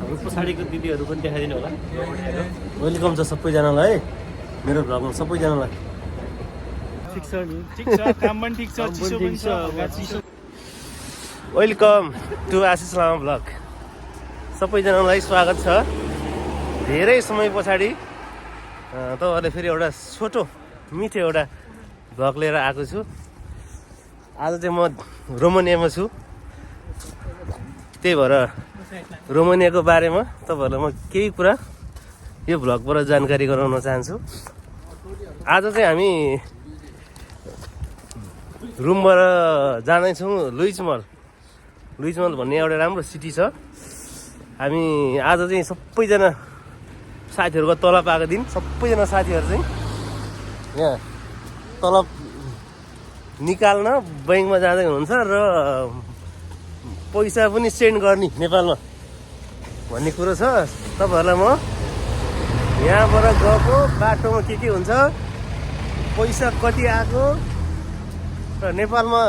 पछाडिको दिदीहरू पनि देखाइदिनु होला। वेलकम छ सबैजनालाई है मेरो भ्लगमा सबैजनालाई। ठिक छ नि, ठिक छ, काम पनि ठिक छ, चिसो पनि छ, चिसो। Welcome to Ashish Lama vlog. सबैजनालाई स्वागत छ। धेरै समय पछाडि तपाईँहरूले फेरि एउटा छोटो मिठो एउटा भ्लग लिएर आएको छु। आज चाहिँ म रोमानियामा छु, त्यही भएर रोमानियाको बारेमा तपाईँहरूलाई म केही कुरा यो भ्लगबाट जानकारी गराउन चाहन्छु। आज चाहिँ हामी रुमबाट जाँदैछौँ लुइज मल भन्ने एउटा राम्रो सिटी छ। हामी आज चाहिँ सबैजना साथीहरूको तलब आएको दिन सबैजना साथीहरू चाहिँ यहाँ तलब निकाल्न ब्याङ्कमा जाँदै हुनुहुन्छ र पैसा पनि सेन्ड गर्ने नेपालमा भन्ने कुरो छ। तपाईँहरूलाई म यहाँबाट गएको बाटोमा के हुन्छ, पैसा कति आएको र नेपालमा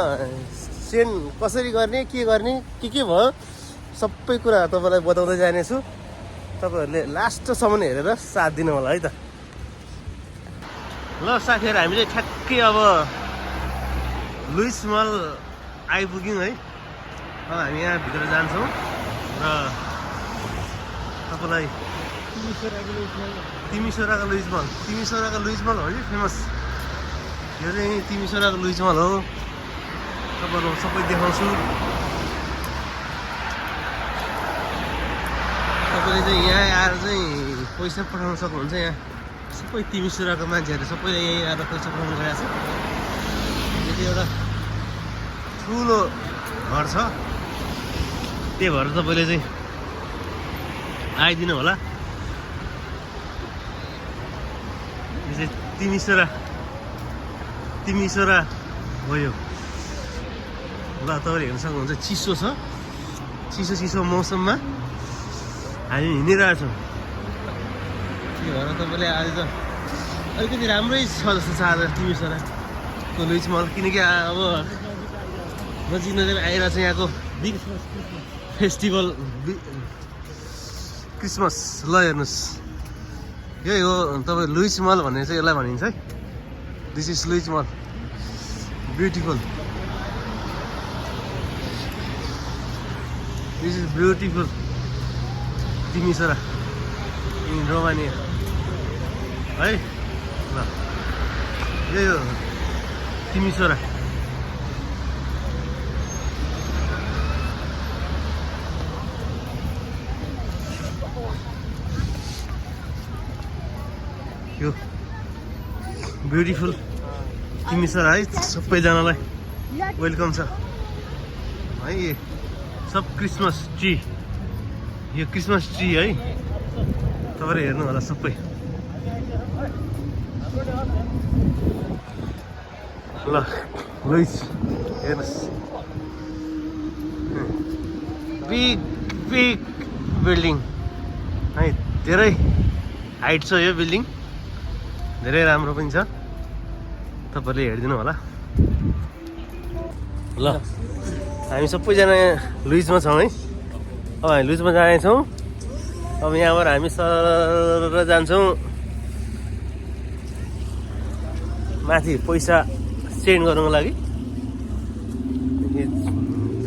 सेन्ड कसरी गर्ने, के भयो सबै कुरा तपाईँलाई बताउँदै जानेछु। तपाईँहरूले लास्टसम्म हेरेर साथ दिनु होला है त। ल साथीहरू, हामी चाहिँ ठ्याक्कै अब लुइस मल आइपुग्यौँ है। अब हामी यहाँ भित्र जान्छौँ र तपाईँलाई तिमीसोराको लुइस मल हो कि फेमस। यो चाहिँ तिमीसोराको लुइस मल हो, तपाईँहरू सबै देखाउँछु। तपाईँले चाहिँ यहाँ आएर चाहिँ पैसा पठाउन सक्नुहुन्छ। यहाँ सबै तिमीसोराको मान्छेहरू सबैले यहीँ आएर पैसा पठाउनु गएको छ। यो चाहिँ एउटा ठुलो घर छ, त्यही भएर तपाईँले चाहिँ आइदिनु होला। यो चाहिँ तिमीसोरा हो यो। ल तपाईँले हेर्न सक्नुहुन्छ, चिसो छ, चिसो मौसममा हामी हिँडिरहेछौँ। त्यही भएर तपाईँले आज त अलिकति राम्रै छ जस्तो छ आज तिमीसोराको लुइस मल, किनकि अब नजिक आइरहेको छ यहाँको बिग फेस्टिभल क्रिसमस। ल हेर्नुहोस्, यही हो तपाईँ लुइस मल भन्ने चाहिँ यसलाई भनिन्छ है। This is Louis mall, beautiful, this is beautiful Timisoara in Romania है। ल यही हो तिमीसोरा। यो ब्युटिफुल तिमीसोरा है। सबैजनालाई वेलकम छ है। सब क्रिसमस ट्री, यो क्रिसमस ट्री है, तपाईँले हेर्नु होला सबै। ल लुइस हेर्नुहोस्, बिग बिल्डिङ है, धेरै हाइट छ यो बिल्डिङ, धेरै राम्रो पनि छ। तपाईँहरूले हेरिदिनु होला। ल हामी सबैजना लुइजमा छौँ है। अब हामी लुइजमा जानेछौँ। अब यहाँबाट हामी सर जान्छौँ माथि पैसा सेन्ड गर्नुको लागि।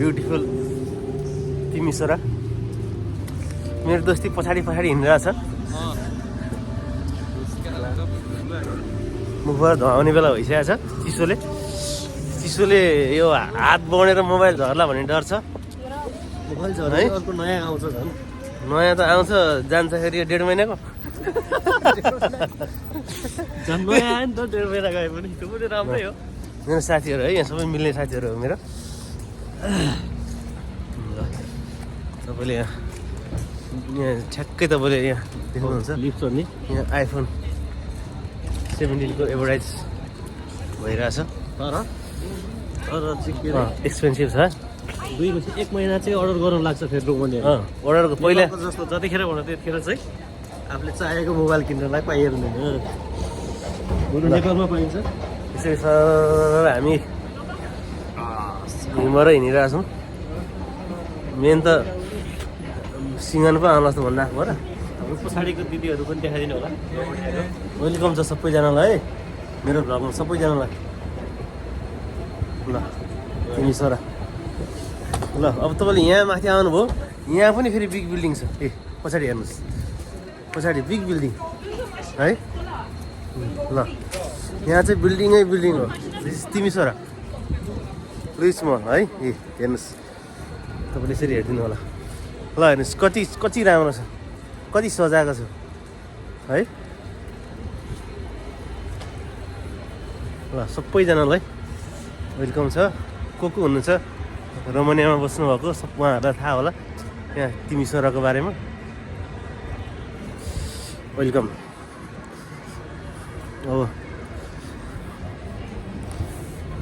ब्युटिफुल तिमीसोरा। मेरो दोस्ती पछाडि हिँडिरहेछ, मुखबाट धुवाउने बेला भइसकेको छ। चिसोले यो हात बढेर मोबाइल झर्ला भन्ने डर छ। मोबाइल झर्ने अर्को नयाँ आउँछ, झन् नयाँ त आउँछ, जान्छखेरि यो 1.5 महिनाको झन् नयाँ आयो नि त। 1.5 महिना गए पनि त्यो पनि राम्रै हो। मेरो साथीहरू है, यहाँ सबै मिल्ने साथीहरू हो मेरो। तपाईँले यहाँ ठ्याक्कै तपाईँले यहाँ देख्नुहुन्छ लिफ्ट नि, यहाँ आइफोन 17 को एडभर्टाइज भइरहेछ। तर एक्सपेन्सिभ छ। 1 महिना चाहिँ अर्डर गर्नु लाग्छ फेरि रोमानिया। अर्डरको पहिला जस्तो जतिखेर भन्दा त्यतिखेर चाहिँ आफूले चाहेको मोबाइल किन्नलाई पाइहाल्दैन। नेपालमा पाइन्छ। त्यसै सर हामी हिँडेर हिँडिरहेछौँ। मेन त सिँगन पो आउनु जस्तो भनिरहेको हो र पछाडिको दिदीहरू पनि देखाइदिनु होला वेलकम छ सबैजनालाई है मेरो भ्लगमा सबैजनालाई ल तिमी छोरा ल अब तपाईँले यहाँ माथि आउनुभयो यहाँ पनि फेरि बिग बिल्डिङ छ ए पछाडि हेर्नुहोस् पछाडि बिग बिल्डिङ है ल यहाँ चाहिँ बिल्डिङै बिल्डिङ हो तिमी छोरा रिच मल है ए हेर्नुहोस् तपाईँले यसरी हेरिदिनु होला ल हेर्नुहोस् कति राम्रो छ कति सजाएको छ है ल सबैजनालाई वेलकम छ को हुनुहुन्छ रोमानियामा बस्नुभएको सब उहाँहरूलाई थाहा होला यहाँ तिमी छोराको बारेमा वेलकम हो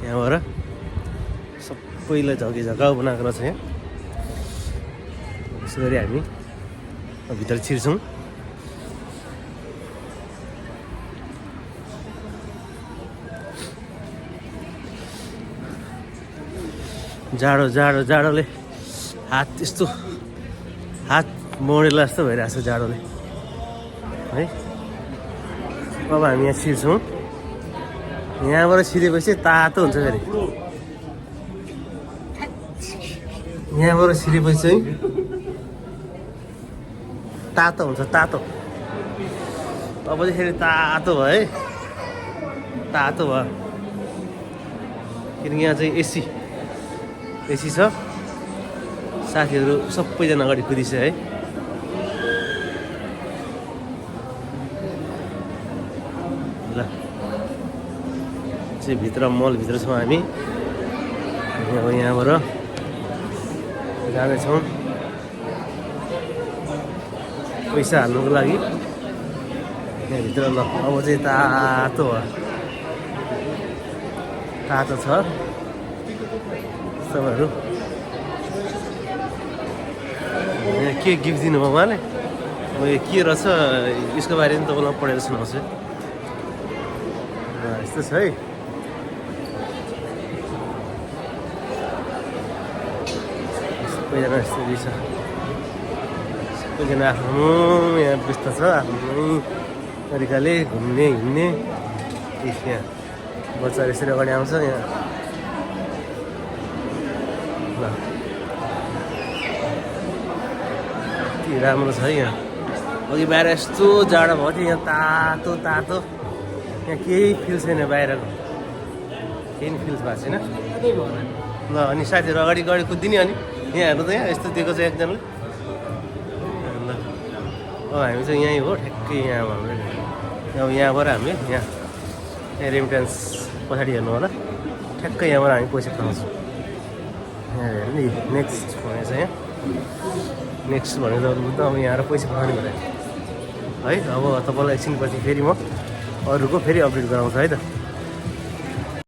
यहाँबाट सबैलाई झगी झकाउ बनाएको रहेछ यहाँ यसो गरी हामी भित्र छिर्छौँ जाडोले हात यस्तो हात मोडेला जस्तो भइरहेको छ जाडोले है अब हामी यहाँ छिर्छौँ यहाँबाट छिरेपछि तातो हुन्छ फेरि यहाँबाट छिरेपछि चाहिँ तातो हुन्छ तातो अब चाहिँ फेरि तातो भयो है तातो भयो किनकि यहाँ चाहिँ एसी छ साथीहरू सबैजना अगाडि कुदिछ है ल चाहिँ भित्र मलभित्र छौँ हामी अब यहाँबाट जाँदैछौँ पैसा हाल्नुको लागि यहाँभित्र ल अब चाहिँ तातो भयो तातो छ तपाईँहरू के गिफ्ट दिनुभयो उहाँले अब यो के रहेछ यसको बारेमा तपाईँलाई पढेर सुनाउँछु यस्तो छ है सबैजना यस्तो छ सबैजना आफ्नो यहाँ व्यस्त छ आफ्नै तरिकाले घुम्ने हिँड्ने यहाँ बच्चाहरू यसरी अगाडि आउँछ यहाँ ल के राम्रो छ है यहाँ अघि बाहिर यस्तो जाडो भयो थियो यहाँ तातो तातो यहाँ केही फिल छैन बाहिरको केही फिल भएको छैन ल अनि साथीहरू अगाडि कुदिने अनि यहाँ हेर्नु त यहाँ यस्तो दिएको छ एकजनाले ल अब हामी चाहिँ यहीँ हो ठ्याक्कै यहाँ हाम्रो अब यहाँबाट हामी यहाँ रेमिटेन्स पछाडि हेर्नु होला ठ्याक्कै यहाँबाट हामी पैसा पाउँछौँ यहाँ हेर्नु नि नेक्स्ट भने चाहिँ यहाँ नेक्स्ट भनेर अब यहाँ आएर पैसा पठाउने भने है अब तपाईँलाई एकछिनपछि फेरि म अरूको फेरि अपडेट गराउँछु है त